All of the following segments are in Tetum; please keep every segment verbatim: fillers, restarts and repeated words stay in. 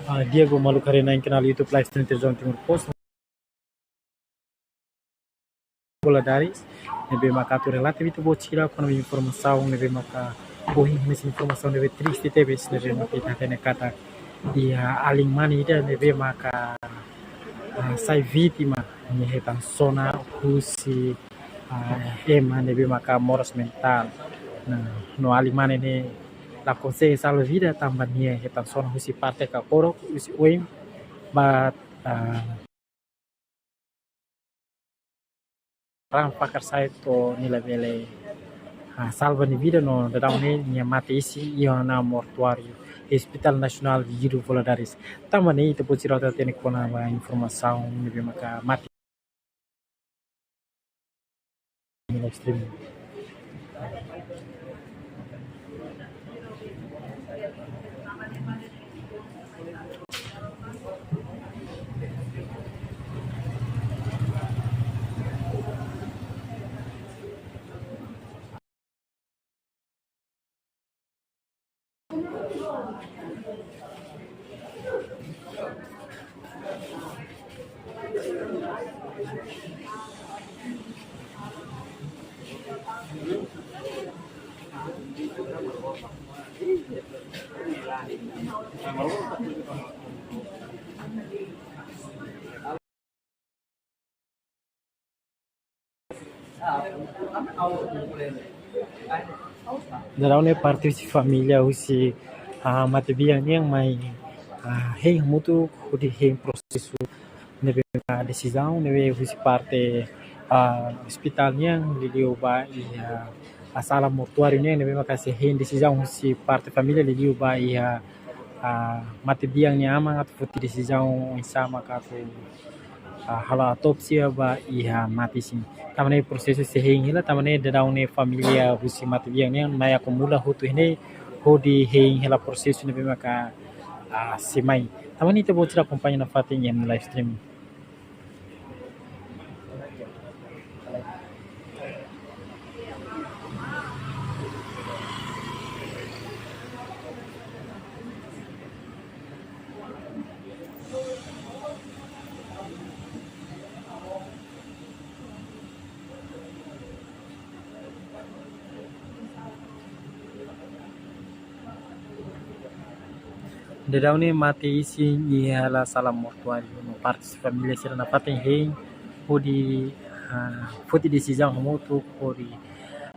Ah, di'ak, maluk haree-na'in kanál YouTube Live Stream Televizaun Timor Post. Valadares, ne'ebé maka atu relata ba ita-boot sira kona-ba informasaun ne'ebé maka ohin, informasaun ne'ebé triste tebes, ne'ebé maka ita hatene katak iha alin mane ida ne'ebé maka, ah, sai vítima nia hetan sona husi, ah, ema ne'ebé maka moras mentál. Nah, no alin mane ne'e la konsege salva vida tanba nia hetan sona husi parte kakorok, husi oin, ba, ah, raan fakar sa'e to'o nia labele, ah, salva nia vida, no daudaun ne'e nia mate isin iha ona mortuáriu Hospital Nasionál Guido Valadares. Tanba ne'e ita-boot sira atu hatene kona-ba informasaun ne'ebé maka mate. Live streaming. Daudaun ne'e parte husi família husi, ah, matebian nian mai, ah, hein hamutuk hodi hein prosesu ne'ebé maka desizaun ne'ebé husi parte, ah, ospitál nian liuliu ba iha, ah, sala mortuáriu nian ne'ebé maka sei hein desizaun husi parte família liuliu ba iha, ah, matebian nia aman atu foti desizaun oinsá maka atu, ah, halo autópsia ba iha mate isin. Tanba ne'e prosesu sei hein hela, tanba ne'e daudaun ne'e família husi matebian nian mai akumula hotu iha ne'e hodi hein hela prosesu ne'ebé maka, ah, sei mai. Tanba ne'e ita-boot sira akompaña nafatin iha live stream. Daudaun ne'e mate isin iha hela sala mortuáriu no parte husi família sira nafatin hein hodi, ah, foti desizaun hamutuk hodi,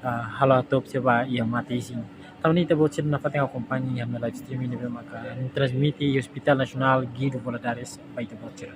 ah, halo autópsia ba iha mate isin. Tanba ne'e ita-boot sira nafatin akompaña iha live streaming ne'ebé maka transmite iha Hospital Nasionál Guido Valadares ba ita-boot sira.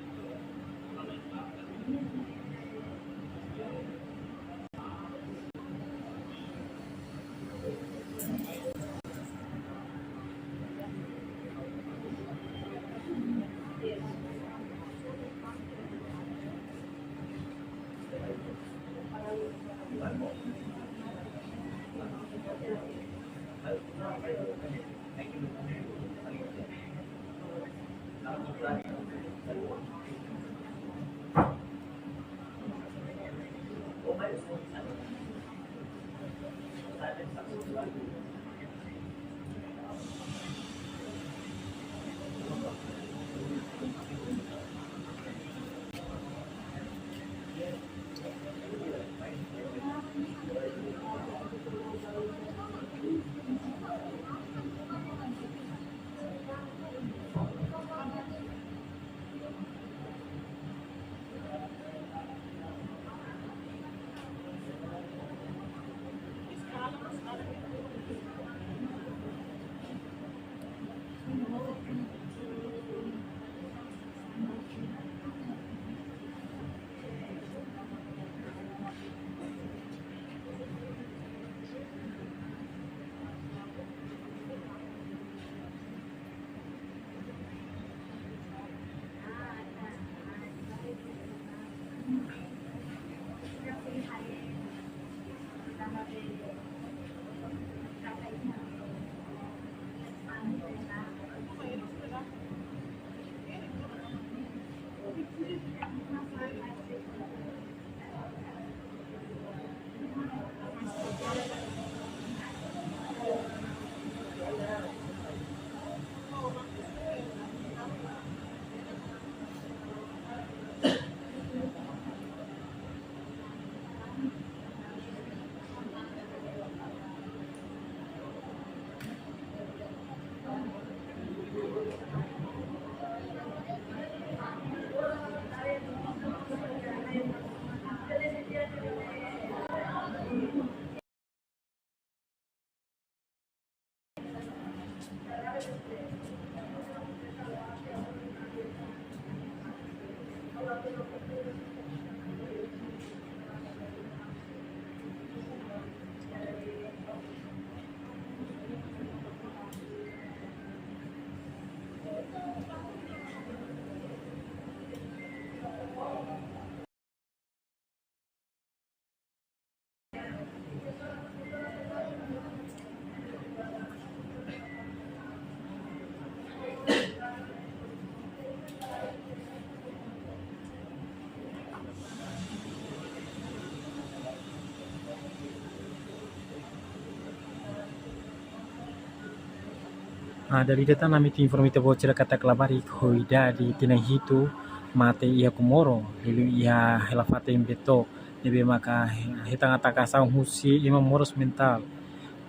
Ah, dala ida tan ami atu informa ita-boot sira katak labarik ho idade tinan hitu mate iha Comoro, liuliu iha hela fatin Beto, ne'ebé maka hetan atakasaun husi ema moras mentál.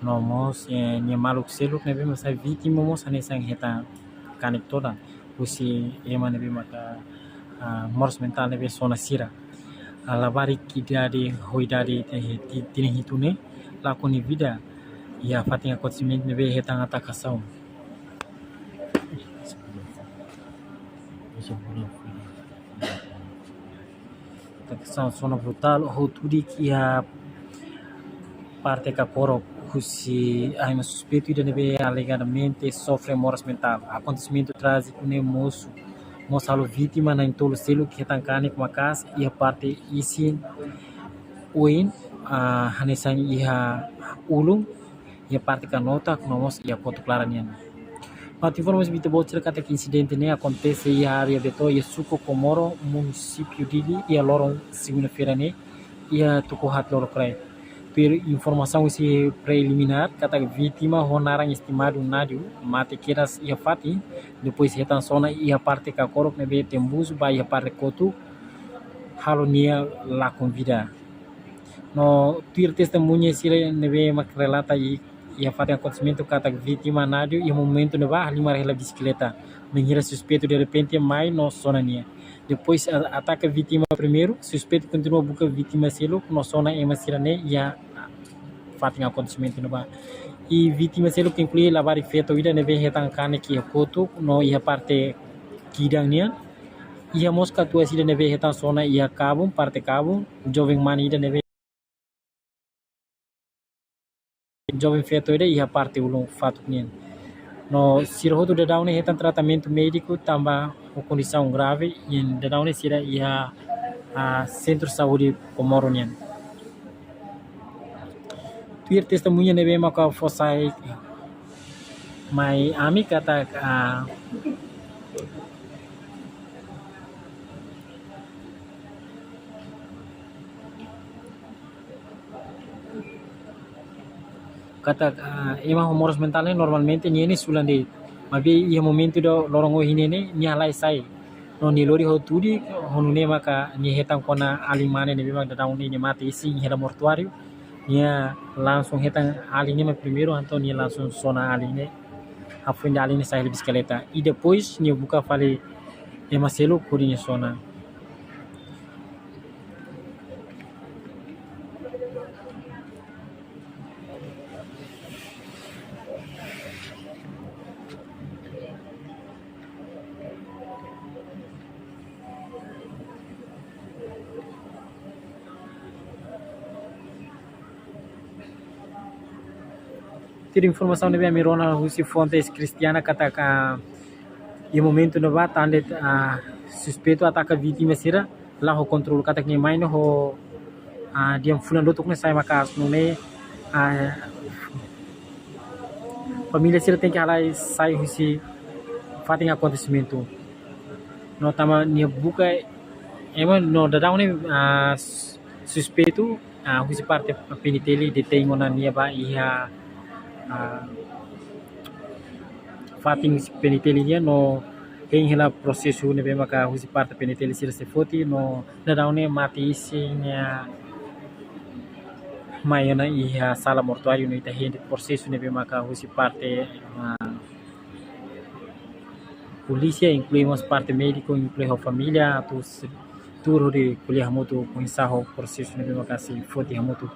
No mós, eh, nia maluk seluk ne'ebé maka sai vítima mós hanesan hetan kanek todan husi ema ne'ebé maka, ah, moras mentál ne'ebé sona sira. Ah, labarik idade, ho idade, eh, ti-, tinan hitu ne'e lakon nia vida iha fatin akontesimentu ne'ebé hetan atakasaun. Atakasaun sona brutál ho tudik iha parte kakorok husi ema suspeitu ida ne'ebé alegadamente sofre moras mentál. Akontesimentu trájiku ne'e mós, mós halo vítima na'in-tolu seluk hetan kanek maka'as iha parte isin oin, ah, hanesan iha ulun, iha parte kanotak, no mós iha kotuk laran nian. Atu informa ita-boot sira katak insidente ne'e akontese iha área Beto, iha suku Comoro, munisípiu Dili, iha loron segunda-feira ne'e, iha tuku haat lorokraik. Tuir informasaun husi preliminár katak vítima ho naran estimadu Nádio mate kedas iha fatin, depois hetan sona iha parte kakorok ne'ebé tembusu ba iha parte kotuk, halo nia lakon vida. No tuir testemuña sira ne'ebé mak relata i, iha fatin akontesimentu katak vítima Nádio iha momentu ne'ebá halimar hela bisikleta, bainhira suspeitu derrepente mai no sona nia. Depois a-, ataka vítima primeiru, suspeitu kontinua buka vítima seluk no sona ema sira-ne'e iha fatin akontesimentu ne'ebá. I vítima seluk inklui labarik feto ida ne'ebé hetan kanek iha kotuk no iha parte kidan nian. Iha mós katuas ida ne'ebé hetan sona iha kabun, parte kabun, joven mane ida ne'ebé, joven feto ida iha parte ulun fatuk nian. No sira hotu daudaun ne'e hetan tratamentu médiku tanba ho kondisaun grave, i daudaun ne'e sira iha, ah, sentru saúde Comoro nian. Tuir testemuña ne'ebé maka fó sai mai ami katak, ah, katak, ah, ema ho moras mentál ne'e normalmente nia ne'e sulan de'it. Maibé iha momentu ida loron ohin ne'e nia halai sai. No nia lori ho tudik, ho nune'e maka nia hetan kona alin mane ne'ebé mak daudaun ne'e nia mate isin iha hela mortuáriu. Nia langsung hetan alin ne'e mak primeiru, entaun nia langsung sona alin ne'e. Hafoin ida alin ne'e sai hela bisikleta. I depois nia buka fali ema seluk hodi nia sona. Tuir informasaun ne'ebé ami rona husi fontes kristiana katak, ah, iha momentu ne'ebá tan de'it, ah, suspeitu ataka vítima sira, la ho kontrolu katak nia mai ne'e ho, ah, di'ak fulan lotuk ne'e sai maka'as nune'e, ah, família sira tenke halai sai husi fatin akontesimentu. No tanba nia buka ema no daudaun ne'e, ah, s-, suspeitu, ah, husi parte PNTL detein ona nia ba iha, ah, fatin PNTL nian no hein hela prosesu ne'ebé maka husi parte PNTL sira sei foti no daudaun ne'e mate isin nia mai ona iha sala mortuáriu no ita hein de'it prosesu ne'ebé maka husi parte, ah, polísia, inklui mós parte médiku, inklui ho família, atu s-, tuur hodi ko'alia hamutuk oinsá ho prosesu ne'ebé maka sei foti hamutuk.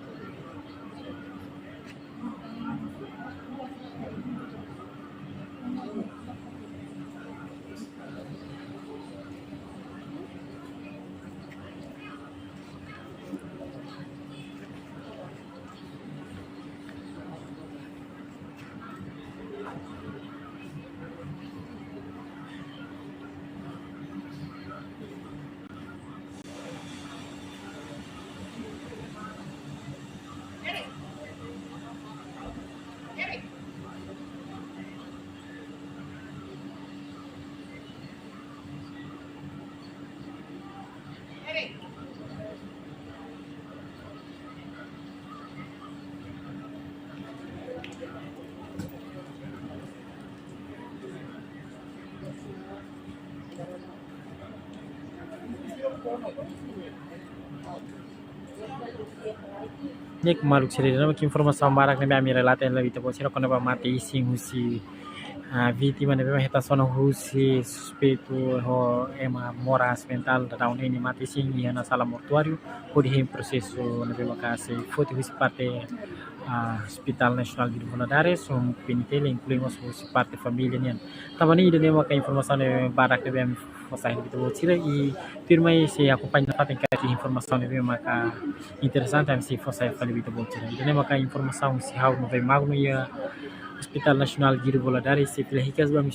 Ne'e, maluk sira, ida-ne'e mak informasaun badak ne'ebé ami relata hela ba ita-boot sira kona-ba mate isin husi, ah, vítima ne'ebé mak hetan sona husi suspeitu ho ema moras mental, daudaun ne'e nia mate isin iha sala mortuáriu, hodi hein prosesu ne'ebé maka sei foti husi parte, ah, Hospital Nasionál Guido Valadares, ho P N T L, inklui mós husi parte família nian. Tanba ne'e ida-ne'e maka informasaun ne'e badak ne'ebé ami fó sai ba ita-boot sira, i tuirmai sei akompaña nafatin karik informasaun ne'ebé maka interesante ami sei fó sai fali ba ita-boot sira. Ida-ne'e maka informasaun husi ha'u Novemagno iha Hospital Nasionál Guido Valadares, sei fila hikas ba ami